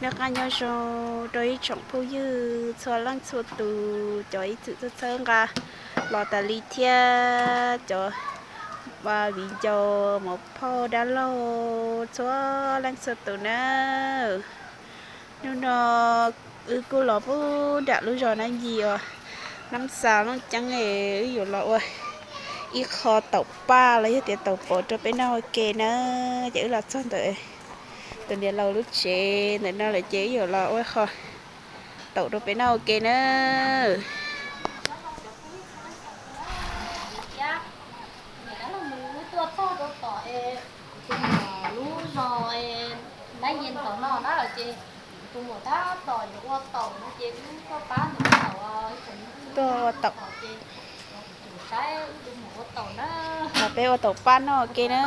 Noj qab nyob zoo rau ib tsoom phooj ywg txhua leej txhua tus, cov ib txwm txhawb nqa los tas li thiab cov viv ncaus, muam phauj, dab laug txhua leej txhua tus na. Hnub no wb kuj los pub nram lub zos Nab Yis uas Nab Xa Looj Ceeb es wb yuav los ua ib qho taum paj los yog tias taum pov rau peb noj ua ke na. Ces wb los txog ntawm tus niam laus lub tsev ntawm no lawm ces wb yuav los ua qho taum rau peb noj ua ke na. Niam dab laug nws tuaj txog rau tom es kuv tus muam lub zos es Nab Yis tom no na ces kuv tus muam tab tom yuav ua taum no ces wb tuaj pab nws ua taum. Tuaj ua taum ces saib wb tus muam ua taum na. Los peb ua taum paj noj ua ke na.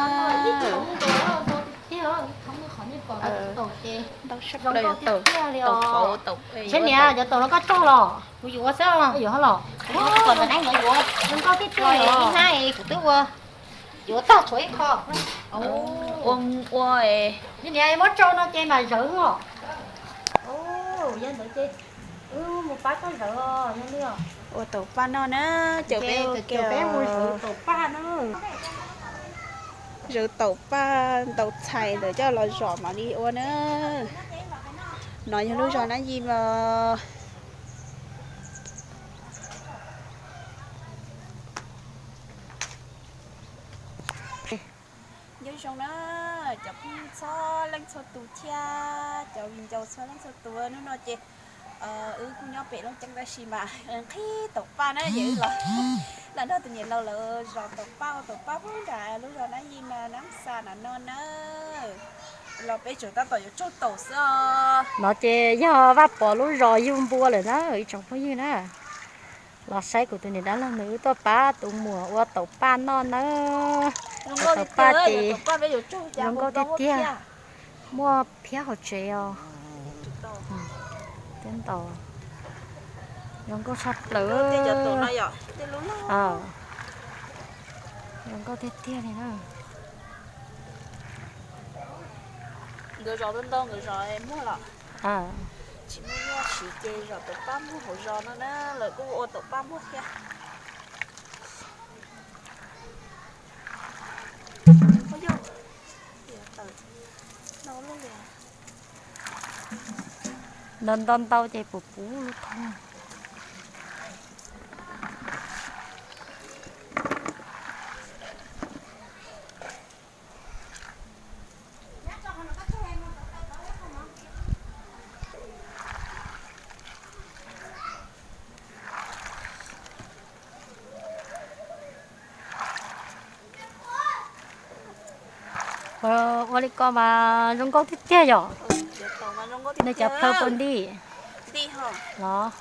Ntau sab plaws, taum, taum pov, taum. Seb niam, cov taum no koj tsaug los? Kuv yuav xwb, yuav los. Kuv yuav kom ntawm neeb yuav, zoo nkauj tiag tiag li. Ib hnab kuv twb ua, yuav tag tshuav ib qho. Ua, ua. Niam, muab tsau no ces mam zawv os. Yog ntawd ces wb mus pab koj zawv os, yog li os. Ua taum paj noj na, caum peb, caum peb mus zawv taum paj na. Zawv taum paj ntau txhais ntawd coj los zom mam li ua na. No yog lub zos Nab Yis mas. Nyob zoo na cov phooj ywg txhua leej txhua tus thiab cov viv ncaus txhua leej txhua tus, hnub no ces wb kuj nyob pem Looj Ceeb tab sis mas nqhis taum paj na, ces wb los, los nrog tus niam laus lawv zom taum paj, ua taum paj pub nram lub zos Nab Yis mas Nab Xa na no na. Los peb tseem tab tom yuav tsaug taum xwb os. No ces yog Vaj Pov lub zos yug npua lawm na ib tsoom phooj ywg na. Los saib kuv tus niam dab laug nws wb tuaj pab tus muam ua taum paj noj nawb. Ua taum paj ces zoo nkauj tiag tiag. Muaj phiab hauv tsev os. Thiab ntaus. Zoo nkauj tshaj plaws. Zoo nkauj tiag tiag li na. Nkawd zos ntau ntau, nkawd zos muag los tsis muaj nyiaj siv ces zom taum paj muag hauv zos no na, lawv kuj ua taum paj muag thiab. Ntau ntau ntau ces puv puv lub thoob. Ua li ko mas zoo nkauj tiag tiag yom. Nej cov plhaw puas nti los?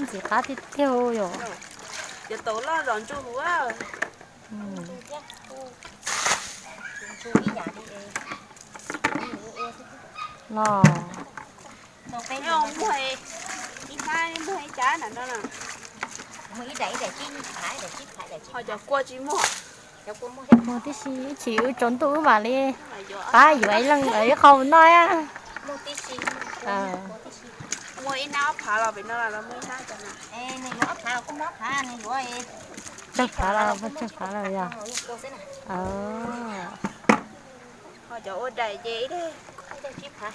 Ntxim qab tiag tiag yom. Los. Muag tib si, ib chim wb tsaus ntuj wb mam li pab yuav ib leeg ib qho mus noj. Tsawg phav los tsawg phav lawm yog. Cov ua daim ces ib leeg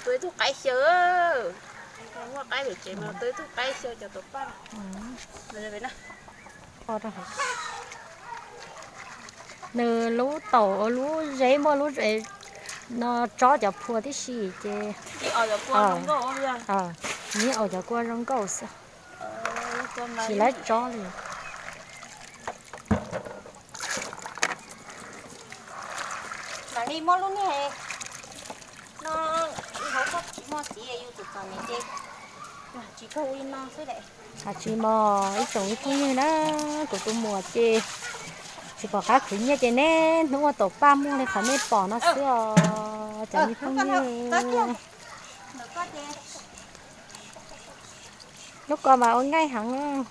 tua ib tug qaib xyaw. Muaj qaib pem tsev mas tua ib tug qaib xyaw cov taum paj. Nws lub taum lub zeb muaj lub no tsob cov phua tib si ces nws aus cov kua zoo nkauj xwb, tsis laib tsob li. Mam li muab lub niag no hauv koj tsis muaj txiv yus txom txom nyem ces tsis kawg li no xwb. Tsis mog ib tsoom ib phooj ywg na, kuv tus muam ces tsis pom qab khwv nyiaj ces niaj hnub ua taum paj muag li qhov nej pom no xwb os cov me phooj ywg. Lub ko mas ua nqaij heev.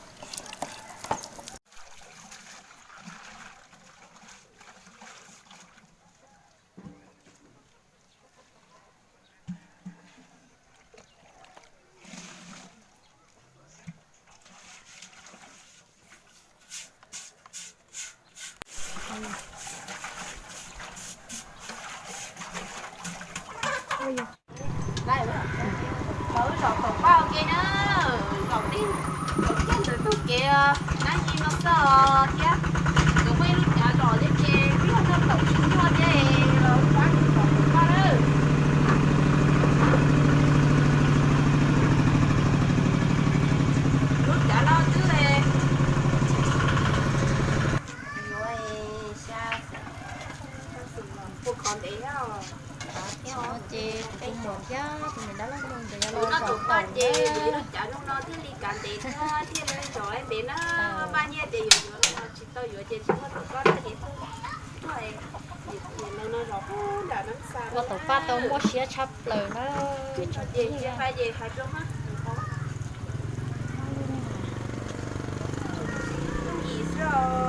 Ces tus muam thiab tus niam dab laug no ces yog los zaum tau ces yus ib lub cav zoo no thiaj li kav ntev thiab thiaj li zaum ntev na. Paj nyiaj ces yuav yuav no tsis tau yuav ces tsis muaj tus koj thiaj li tuaj. Ua tau paj tau muaj siab tshaj plaws na. Ces hais rau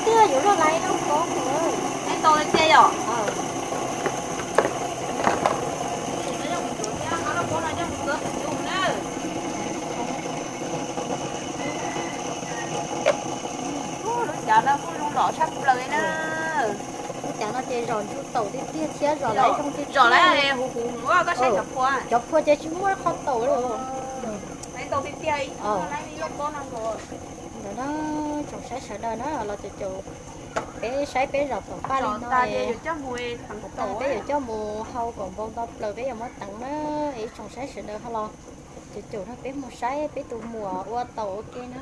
Tiag, yuav luag lais rau ko. Tau tiag yom. Lub cav no kuj zoo lom tshaj plaws li na. Lub cav no ces zom ntsuj taum tiag tiag thiab zom lais zoo tiag, zom lais huv huv mus koj saib cov phua. Cov phua ces tsis muaj qhov taum li. Ntawm no tsoom saib sawv daws na, los caum caum peb saib peb zom taum paj li no, peb yuav coj mus hau kom npau nto plaws peb yuav muab teev na. Ib tsoom saib sawv daws ho los caum caum nrog peb mus saib peb tus muam ua taum ua ke na.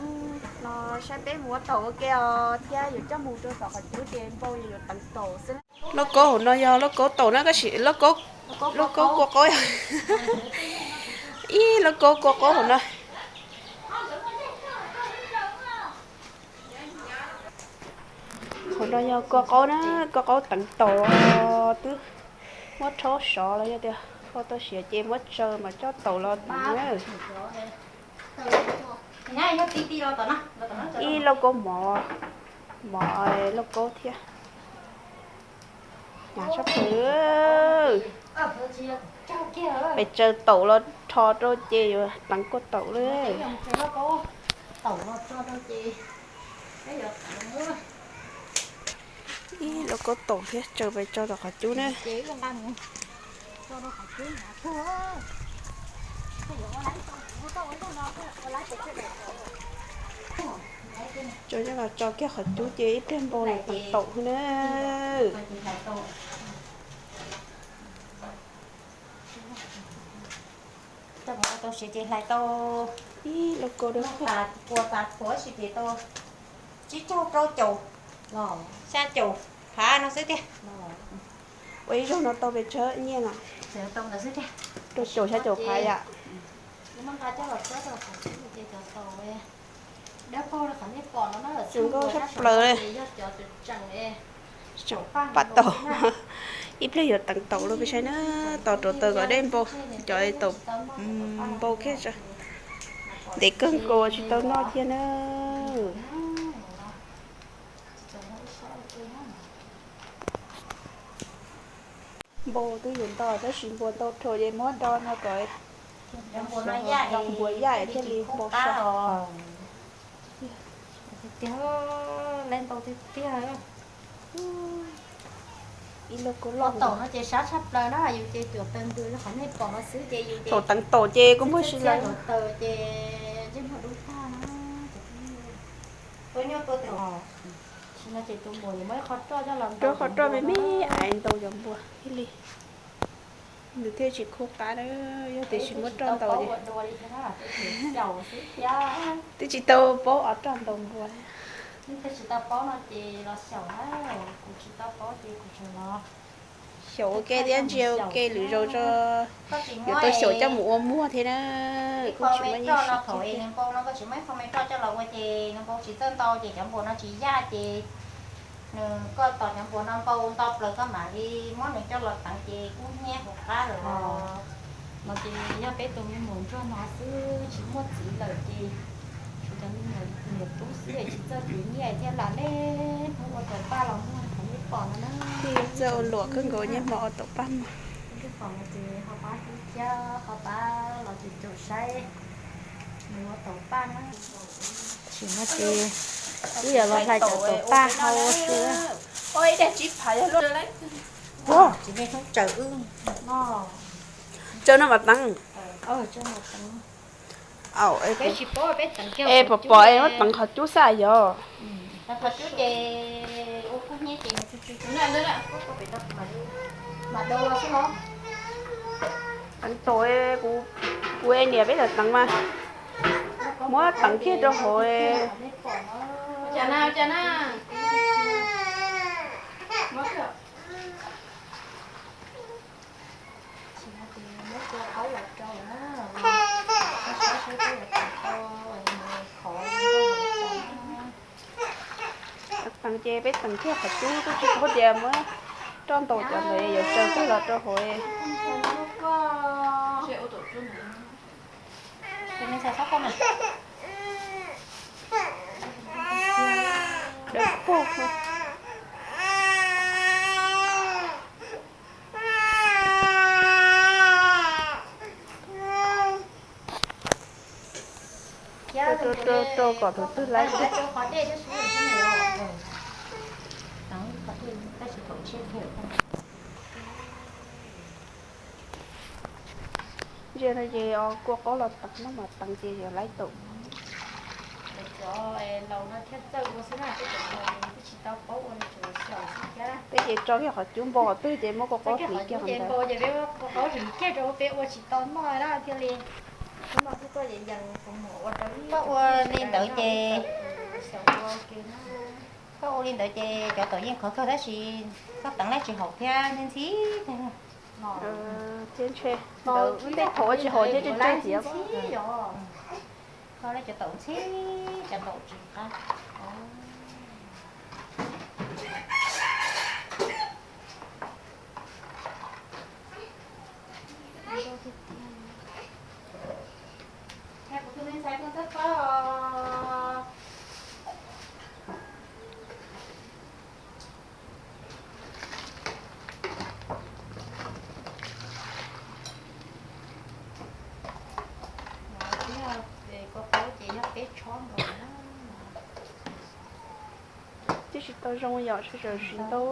Los saib peb mus ua taum ua ke os thiab yuav coj mus rau tom qhov cub ces npau yuav teev taum xwb. Lauj kaub hauv no yog lauj kaub taum na, koj sim lauj kaub, lauj kaub kua qaub yog ib lauj kaub kua qaub hauv no. Qhov no yog kua qaub na, kua qaub teev taum twb muab rhaub sov los yog tias koj tau siav ces muab tsaws mas coj taum los teev na. Ib lauj kaub mov, mov lauj kaub thiab. Hnyav tshaj plaws. Pes tsaws taum los rho rau ces yuav teev kua taum lawm. Ib lauj kaub taum thiab tsaws pes tso tom qhov cub na. Tso coj los tso kiag qhov cub ces ib pliag npau los teev taum na. Tau siav ces hlais tau ib lauj kaub, tas kua tas khuav si ces tau tsib caug rau caum, xya caum phav no xwb tiag. Ua ib zaug no tau pes tsawg nyiaj na? Rau caum xya caum phav yom. Zoo nkauj tshaj plaws li. Pam tau. Ib pliag yuav teev taum los peb saib na, tos rau taws kom deb npau, cov taum npau kiag tso. Ntev kawg nkaus tsis tau noj thiab na. Npau twb yuav nto tab sis npua ntau dhau ces muab do no kom npua yaj thiaj li npau sab. Tiag, lawv npau tiag tiag. Ib lauj kaub loj taum no ces sab tshaj plaws na, yus ces cuam taws ntws rau qhov nej pom no xwb ces yus ces taum teev taum ces kuj muaj si lawm. Taws ces ntsej muag dub tag na. Tua nyuj tua twm. Tam sim no ces tus muam yuav muab ib qho roj coj los, rau qhov roj me me ais ntau cov npua thiaj li, nws thiaj tsis khub qab na. Yog tias tsis muab roj ntau ces twb tsis tau paub ua roj ntau npua. Tsis tau paub no ces los xyaum na, kuv tsis tau paub ces kuv tseem los xyaum ua ke thiab ntsia ua ke lwm zaus tso, yuav tau xyaum coj mus ua muag thiab na. Kuj tsis muaj nyiaj siv kiag thiab. Nws npau no koj tsis muab ib qho me roj coj los ua ces nws npau tsis txawj ntau ces cov npua no tsis yaj ces nws, koj tos cov npua no npau nto plaws koj mam li muab nws coj los teev ces kub hnyiab hauv qab lawm os. No ces yog peb tus me muam ntsuag no xwb tsis muaj txiv lawm ces tshuav cov me nyuam tub xwb tsis txawj kev nyiaj thiab lam lej hnub ua taum paj los muag qhov nej pom no na. Txawj ua luam kawg nkaus niaj hmo ua taum paj muag. Pom no ces ho pab hlub thiab ho pab los caum caum saib nws ua taum paj na. Tam sim no ces wb yuav los hlais cov taum paj hau ua su. Tsis me hnub tsaws wb. Tsaws no mas teev. Es pom pom es muab teev qhov cub xwb yog. Teev taum, kuv niam peb tawm teev mas muab teev kiag rau hauv. Teev ces peb teev kiag qhov cub, kuj tsis paub tias muab roj ntaus cov ntawd yuav tsaws tag los rau hauv. Dawb paug. Rau, rau, rau kom tus twg laib. Ntsia no ces kua qaub los teev no mas teev ces yuav laib tau. Peb ces tso kiag qhov cub npau qhov twg ces muab kua qaub hliv kiag qhov ntawd. Koj ua li ntawd ces, koj ua li ntawd ces cov taum yeej khov kawg tab sis koj teev laib tsis haum thiab ntxhib ntxhib. Thiab ntshe ntawd tej thaum ua tsis haum thiab tseg tseg tiav. Koj laib cov taum ntxhib, cov taum tsis qab. Twb tsis tau zoo yom, sawv daws tsis ntau.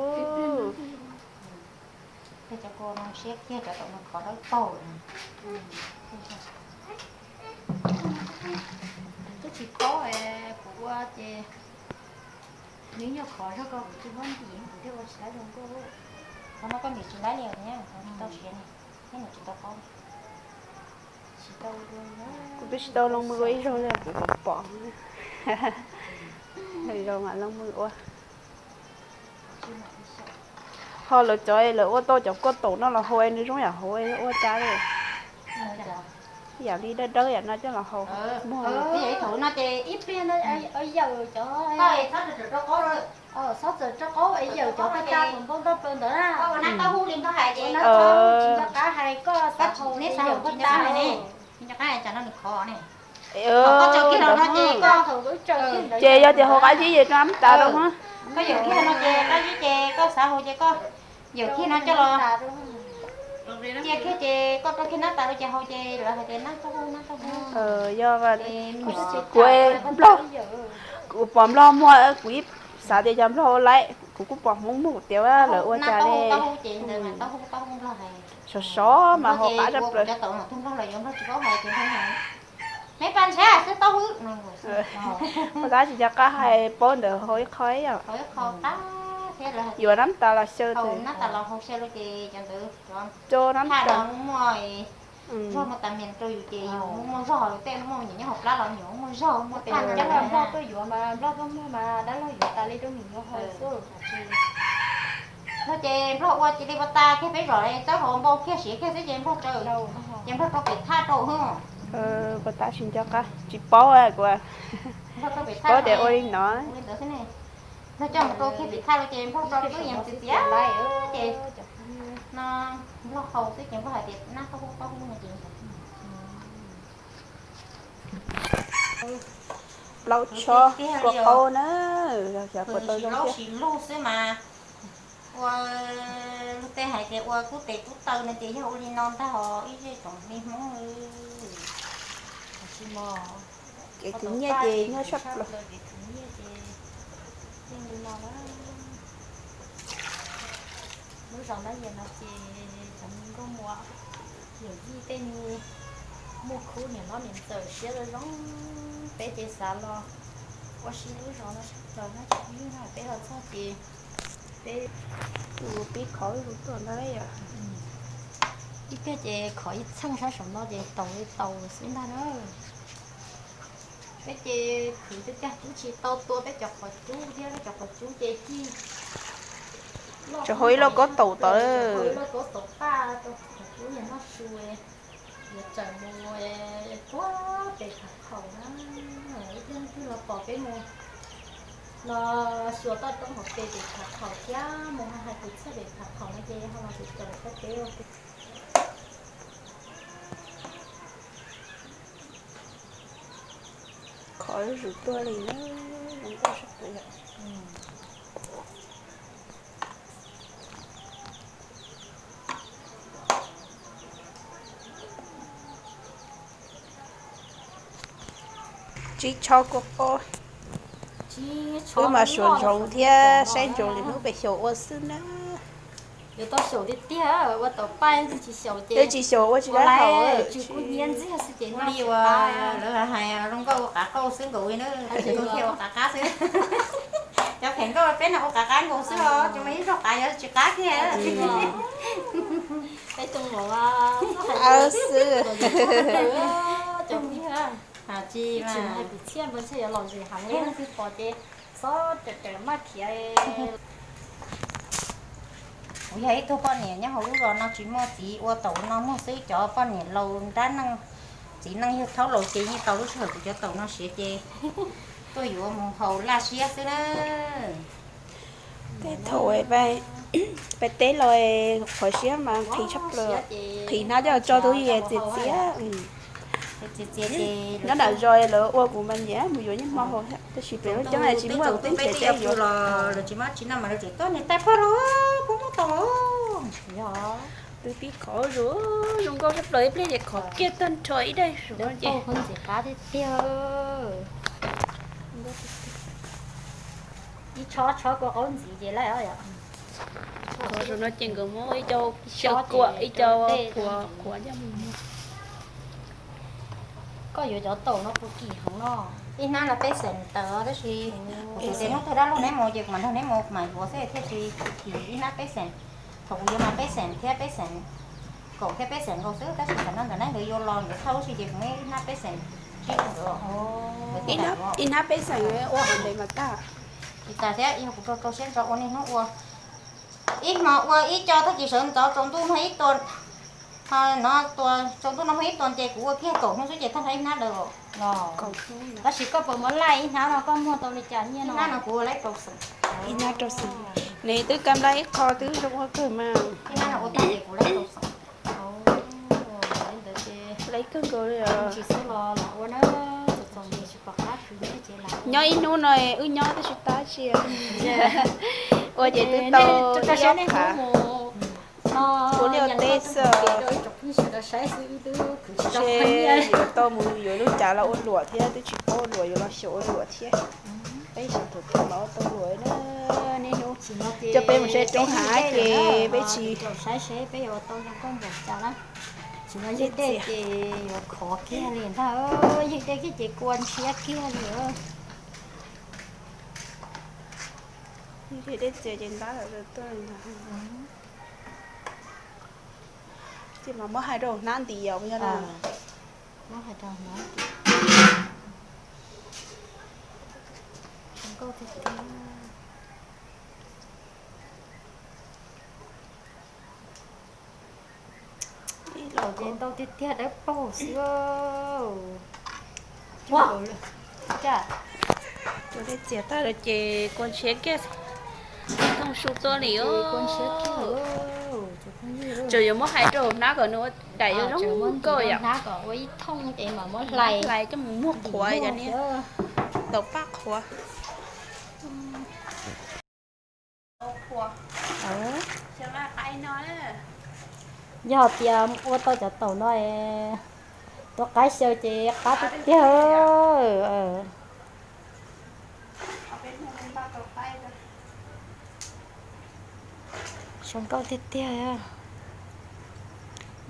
Peb cov kua no siab kiag cov taum no khov dawb paug. Twb tsis paub kuv ua ces nws nyuag khov zog ko kuv tsis muab ntim kuv thiaj ua tsis laib zoo nkauj. Qhov no koj ntim tsis laib li os, qhov tsis tau siav ne, thiab nws tsis tau qaub. Kuv twb tsis tau loo mws ua ib zaug li kuv pom pom. Zoo mam loo mws ua. Ho lawv cov lawv ua tau cov kua taum no los hau es nws zoo yam hauv ua cas li. Yam li dawb dawb yam no coj los hau. Ib thaum no ces ib pliag no yawm cov, txhob txawm rau qaub es yawm cov paj tsa npau npau ntawd na. Tsis nco qab hais koj xav hau neb xav hau paj tsa ne. Nco qab hais cas no nws khov ne. Ces yog tias hau qab zib ces rau nab tas rau. Koj yawm kiag no ces qab zib ces koj xav hau ces koj yawm kiag no coj los cia kiag ces koj rau kiag nab tas rau ces hau ces lawv hais tias nab tau hau, nab tau hau. Yog kuv nplog, kuv pom nplog muag kuv ib xav tias yog nplog ua laib, kuv kuj pom hmoob muag kuv tias lawv ua cas li. Sov sov mas hau qab zaj plaws. Ua tab tsis nco qab hais paub ntawd hau ib qho ib yam. Yuav nab tas los xyaw tus, cov nab tas. Zog muaj tas mias rau yus ces yus muaj zog, tej muaj nyiam nyob hauv plab los nyuam muaj zog muaj tas. Nplog tuaj yuav mas nplog tuaj muag mas dab laug yuav tas li rau nws yuav hau xwb. Nplog ces nplog ua cia li ua tas kiag peb zos txawb hauv npau kiag siav kiag xwb ces nplog tsaws, ces nplog rau pem thaj rau. Ua tab tsis nco qab tsis paub kuv, paub tias ua li no. Nplog coj mus rau kiag pem thaj rau ces nplog tso twb yeej txiv txiav ces no nplog hau xwb ces nplog hais tias nab tau hau tau hau no ces plaub tshob kua qaub na, xyov puas tau zoo thiab. Ua luag tej hais tias ua kub tes kub taw no ces yog ua li no ntag os ib zej tsoom me Hmoob. Kev khwv nyiaj ces nyob tshaj plaws. Lub zos Nab Yas no ces cov me nkauj muam yawm yij tej me muaj khub niam hlob niam ntxawm siab zoo zoo, peb ces xav los ua si lub zos no tshaj plaws na, peb los txog ces peb mus pib khov ib lub tuaj ntag yom. Ib pliag ces khov ib txheej sab saum no ces taus li taus xwb ntag na. Peb ces khwv tiag tiag twb tsis tau tua peb cov qhov cub thiab, peb cov qhov cub ces ci tseem hau ib lauj kaub taus tod, hau ib lauj kaub taus paj rau qhov cub yog noj su, yuav tseem mus tuag pem Phav Khaum na. Ib pliag leej twg los pom peb mus los xyuas toj roob hauv pes pem Phav Khaum thiab mus hais kwv txhiaj pem Phav Khaum no ces ho los sib caum saib peb ua ke. Khov zuj zus tuaj li na, zoo Tsib tsho kua qaub. Wb mas suav ntsoov thiab saib ntsoov li hnub peb xyaum ua xwb na. Yuav tau xyaum tiag tiag, ua tau paj tsis xyaum ces, tsis xyaum ua tsis dab tsi. Ua li uas lawv hais zoo nkauj ua qav qauj xwb nkaus li na, thiaj ua qav qab xwb. Cov phem nkauj peb no ua qav qab nkaus xwb os, tsis muaj ib zaug qav yuav tsis qab kiag. Xwb. Tsis hais kwv txhiaj npawg ntshe yuav lom zem heev li, leej twg pom ces xob raws raws maj khiav. Kuv yog ib tug poj niam nyob hauv lub zos no tsis muaj txiv ua taum no muag xwb, cov poj niam laus nrab neej txiv neej yawg thaub laus ces yeej tau lub sij hawm kuv cov taum no siav ces tuaj yuav mus haus laj siab xwb na. Tej thaum pais teb los qhov siab mas nqhis tshaj plaws, nqhis hnab coj tso tub txias txias. Nyob nram zos lawv ua kuv mas nyiam mus yuav niaj hmo haus thiab, tab sis pem lub coob tsis muaj tub nrhiav coj yuav. Lawv tsis muaj tsis no mas lawv tseem tuaj niam tais pog los puas muaj taum. Twb pib khov zoo, zoo nkauj tshaj plaws ib pliag ces khov kiag tag nrho ib daig zoo ces. Ntxim qab tiag tiag. Ib tshob tshob kua qaub ntxiv ces lawm. Qhov zoo no ces nkawd muab ib co xyaw kuam ib co qhuav qhuav coj mus muag. Koj yuav cov taum no puas kim heev no? Ib hnab no peb xees tawm tab sis kuv tus txiv muab tug dab laug neb mus ces kuv mam nrog neb mus kuv mam yuav xwb thiaj tsis kim ib hnab peb xees. Thaum kuv yuav mas peb xees thiab peb xees kaum thiab peb xees nkaus xwb tab sis tam no ntawm neb nkawd yuav los nkawd thauj lub si ces kuv muab ib hnab peb xees tsib rau nkawd. Ib hnab peb xees ua hauv ntev mas tag. Tsis tas thiab yog kuv rau rau siab ntso ua niaj hnub ua. Ib hmo ua ib co tag kis sawv ntxov tsaus ntuj no ib tua, no tua tsaus ntuj no muaj ib tua ces kuv ua kiag kaum hnub xwb ces tag nrho ib hnab lawm. Tab sis koj puas muab laij ib hnab no koj muag tau li cas nyiaj no? Ib hnab no kuv ua laib rau xeem. Ib hnab rau xeem. Nws twb kam laij ib qho twb zoo ua kawg mas. Ib hnab no ua tag ces kuv laij rau xeem. Laij kawg nkaus li os. Nyob ib hnub no wb nyob twb tsis tab tsi. Ua ces twb tau ib ob phav. Kuv liaj teb xwb. Seb yuav tau mus yuav lub cav los ua luam thiab, twb tsis paub ua luam yuav los xyaum ua luam thiab. Peb xyaum thaum twg los ua tau luam na. Niaj hnub coj peb mus saib roob hav ces peb tsis. Saib seb peb yuav tau zoo nkauj npaum cas na. Tsis muaj yawg dej ces yuav khov kiag li ntag, yawg dej kiag ces kua ntshiab kiag li. Yawg dej txias ces ntab lawm tuaj li ntag. Ces mas muab hais rau hnab nti os, yog na. Muab hais rau hnab nti. Zoo nkauj tiag tiag. Ntau tiag tiag dawb paug xwb. Ua dej txias tag lawm ces kua ntshiab kiag, thooj su tuaj li. Tseem yuav muab hais rau hnab kom nws ua daim yuav zoo nkauj yom. Ua ib thooj ces mam muab hlais coj mus muag qhuav, tau paj qhuav. Yog tias ua tau cov taum no, tua qaib xyaw ces qab tiag tiag. Zoo nkauj tiag tiag.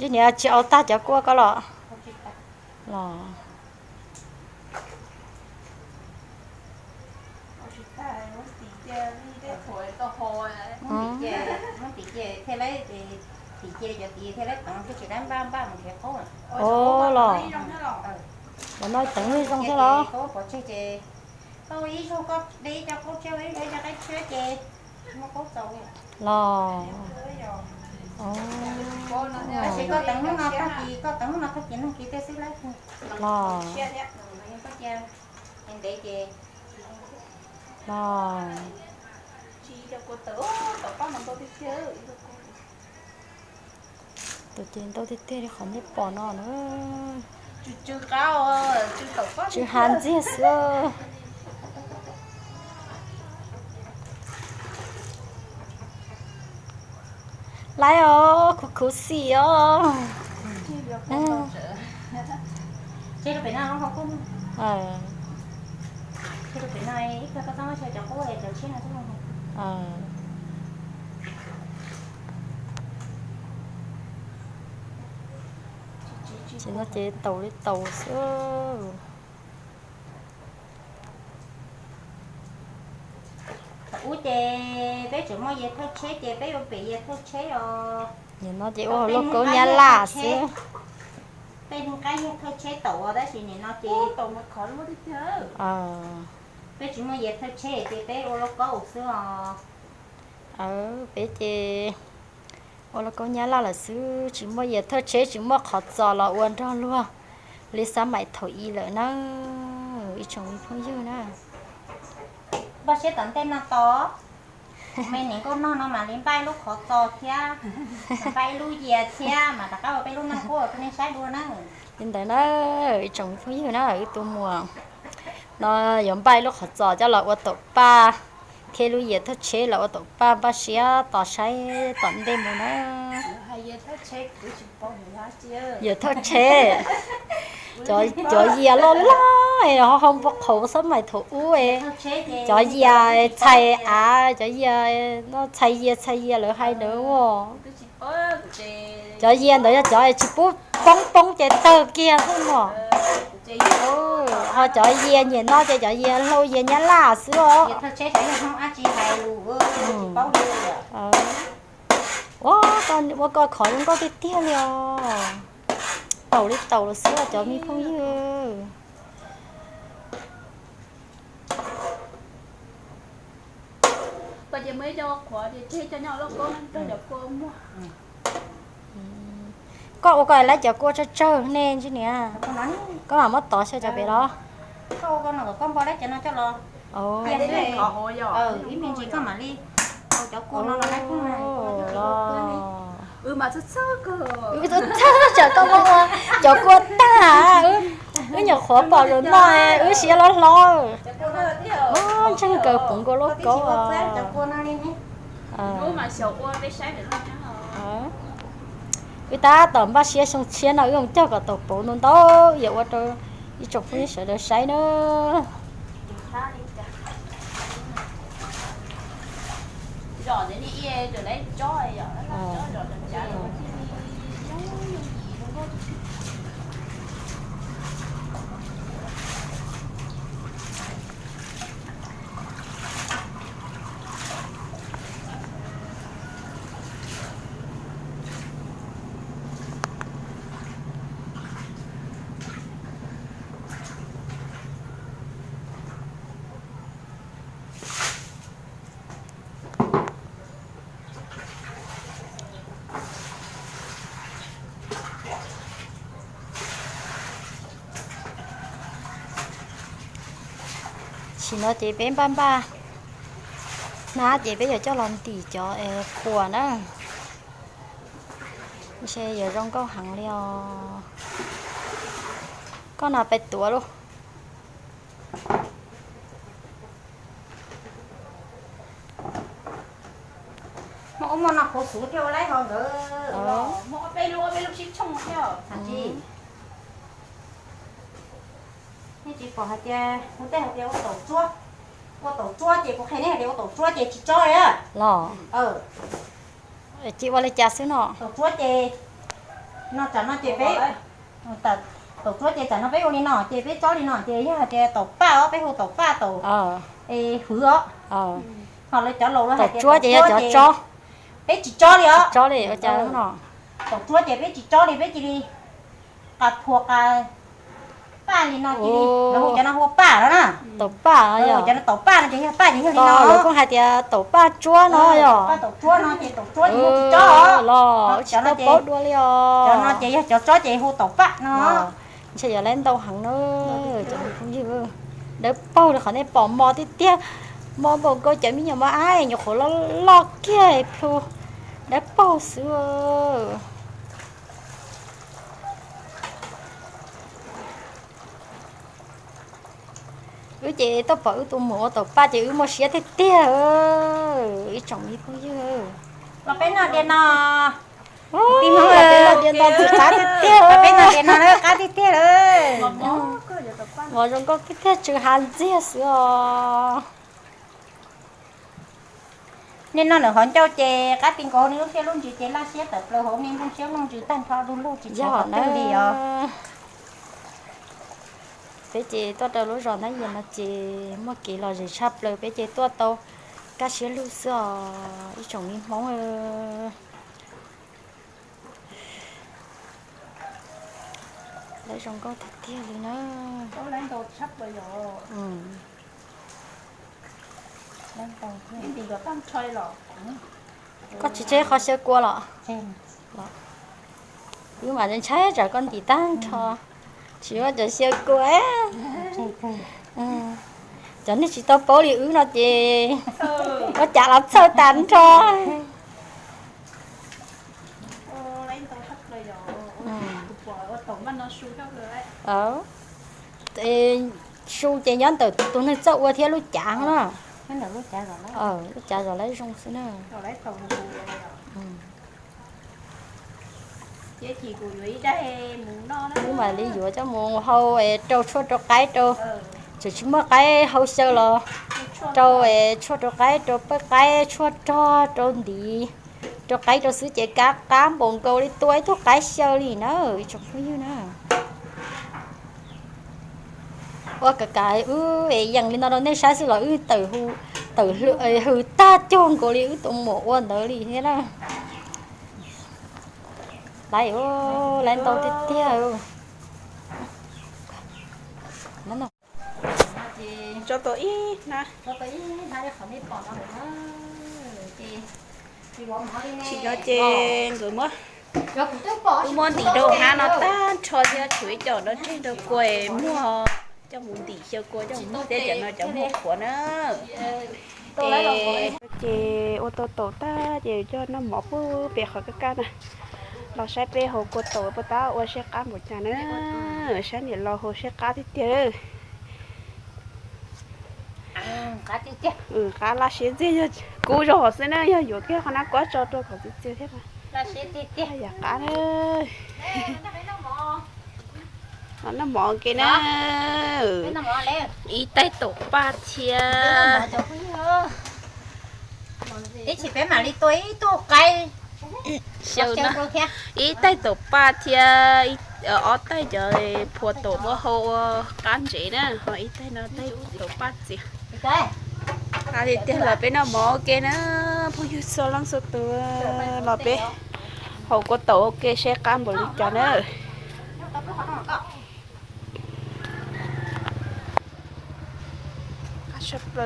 Yog niam tsis au tag cov kua ko los? Los Ov los, cov no teev zoo thiab los? Los, tab sis koj teev hnub no tag kis, koj teev hnub no tag kis neeg kis tej xwb lawm. Los, los. Tus ces ntau tiag tiag li qhov nej pom no na. Tsw ha ntxiag xwb. Laib os, khuv khuv xim os. Ces no ces taus li taus xwb. Thaum ub ces peb tseem muaj yias thawj tsheb ces peb ua pem yias thawj tsheb os. Nim no ces ua hauv lauj kaub nyab laj xwb. Peb hnub qab yog thawj tsheb taum tab sis nim no ces peb tsis muaj yias thawj tsheb ces peb ua lauj kaub xwb os. Peb ces ua lauj kaub nyab laj lawm xwb, tsis muaj yias thawj tsheb, tsis muaj qhov txos los ua nrog luag li xab maim thaum i lawm na, ib tsoom me phooj ywg na. Npaj siab tom ntej no tos, me niam nkauj nog no mam li npaj ib lub qhov txos thiab, npaj ib lub yias thiab mas rov qab ua peb lub naj kub rau nej saib dua na. Li ntawd na, ib tsoom me phooj ywg na, wb tus muam no yuav npaj ib lub qhov txos coj los ua taum paj, thiab lub yias thawj tsheb los ua taum paj, npaj siab tos saib tom ntej mus na. Yias thawj tsheb, cov yias loj loj ho hau npua qhauv xab maim thaum ub, cov yias txhais av, cov yias no txhais yias txhais yias lawv hais ntawd. Cov yias ntawd yog cov tsis pub poob poob ces tawg kiag xwb no. Ho cov yias nyem no ces cov yias hlau yias nyab laj xwb os. Ua koj khov zoo nkauj tiag tiag li os. Taus li taus los xwb cov me phooj ywg. Koj ua koj lawv cov kua tsawg tsawg nej ntsib niam, koj mam muab tov xyaw cov pem los. Ib me ntsis koj mam li tau cov kua no los. Txhawj txhawj tsam koj muab ua cov kua tag, wb nyuam qhuav pom zaum no wb siab hlob hlob. Ntseeg kawg puv nkaus lauj kaub. Wb tab tom npaj siab xyoo tshiab no wb mus cog kom tau puv ntau ntau yam ua rau ib tsoom phooj ywg sawv daws saib na. Tam sim no ces peb npaj npaj hnab ces peb yuav coj los ntim cov khuas na. Ntshe yuav zoo nkauj heev li os. Koj no peb tuav lauj. Muaj ub muaj no khuv xim thiaj ua laib ho nkawd. Nej tsis pom hais tias kuv tej hais tias ua taum tsuab, ua taum tsuab ces kuv qhia nej hais tias ua taum tsuab ces tsis tsob li. Los, ces ua li cas xwb no? Taum tsuab ces, no tsam no ces peb, taum tsuab ces tsam no peb ua li no ces peb tsob li no ces yog hais tias taum paj os, peb hu taum paj taum hwv os. Ho lawv cov laus lawv hais tias taum tsuab ces peb tsis tsob li os. Taum tsuab ces peb tsis tsob li, peb cia li qa phua qa paj li no cia li, lawv hu cov no hu ua paj no na. Taum paj, cov no taum paj no ces yog paj ces yog li no. Lawv kuj hais tias taum paj tsuab no yog. Paj taum tsuab no ces taum tsuab ces yog tsis tsob os. Los tsis tau paub dua li os. Cov no ces yog cov tsob ces hu taum paj no. Ntshe yuav laib ntau heev na. Cov phooj ywg, dawb paug li qhov nej pom mos tiag tiag, mos npaum nkaus cov me nyuam mos ab nyuam qhuav loj loj kiag plhu, dawb paug xwb. Wb ces tuaj pom wb tus muam ua taum paj ces wb muaj siab tiag tiag, ib tsoom me phooj ywg. Los peb noj diav no. Ua, peb noj diav no qab tiag tiag lawm. Mov zoo nkauj tiag tiag, tsw hav ntxiag xwb os. Nej noj ntawm qhov ncauj ces qab ti nkaus, nej lub siab lub ntsws ces laj siab tawm plaws hauv, nej nplooj siab nplooj ntsws tag nrho du lug tsis tshuav qhov twg li os. Peb ces tuaj rau lub zos Nab Yas no ces muaj kev lom zem tshaj plaws, peb ces tuaj tau kaj siab lug xwb os ib tsoom me Hmoob. Lawv zoo nkauj tiag tiag li na. Koj tsis tseg qhov xyaw kua los? Wb mas ntshai tsam koj ntim tag nrho, tsis muaj cov xyaw kua. Cov neeg tsis tau paub li wb no ces ua cas los txhawj tag nrho. Su ces nyob ntawm tus neeg txawj ua thiab lub cav na. Lub cav zom lab zoo xwb na. Wb mam li yuav coj mus hau es rau tshuaj rau qaib rau, tseem tsis muaj qaib hau xyaw los rau es tshuaj rau qaib rau pawj qaib, tshuaj rog rau ntiv, rau qaib rau xwb ces kab qab npaum nkaus li tua ib tug qaib xyaw li na ib tsoom phooj ywg na. Ua kam kam wb es yees li no rau nej saib xwb los wb tawm hws tag cuag nkaus li wb tus muam ua ntawd li thiab na. Laiv, laiv ntau tiag tiag. Tso tau ib hnab. Tsis no ces nkawd muab, wb muab ntim rau hab no tag nrho thiab tshuav ib co no tseg rau kua muag coj mus ntim xyaw kua coj mus noj thiab, cov no cov muag qhuav na. Ces ua tau taum tag ces coj noj mov pub pem qhov kaj kaj na. Los saib peb hauv kua taum puas tab ua siab qab npaum cas na. Saib niam laus hauv siab qab tiag tiag. Qab laj siab ntxiag, yog kub zog xwb na, yog yuav kiag qhov nab kuab tso rau kom txias txias thiab. Yam qab na. Noj mov ke na. Ib taig taum paj thiab. Ib chim peb mam li tua ib tug qaib xyaw na. Ib taig taum paj thiab ob taig cov phua taum muab hau ua qab ntsev na, ho ib taig no taig taum paj txias. Tiag tiag los peb noj mov ua ke na, phooj ywg txhua leej txhua tus, los peb haus kua taum ua ke seb qab npaum li cas na.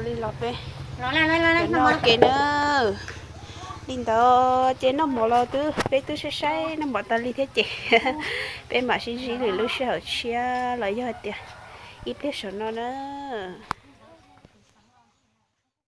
Li los peb noj ua ke na. Li ntawd ces noj mov los twb peb twb saib saib noj mov tas li thiab ces peb mam sib ntsib lwm lub sij hawm tshiab los yog hais tias ib pliag saum no na.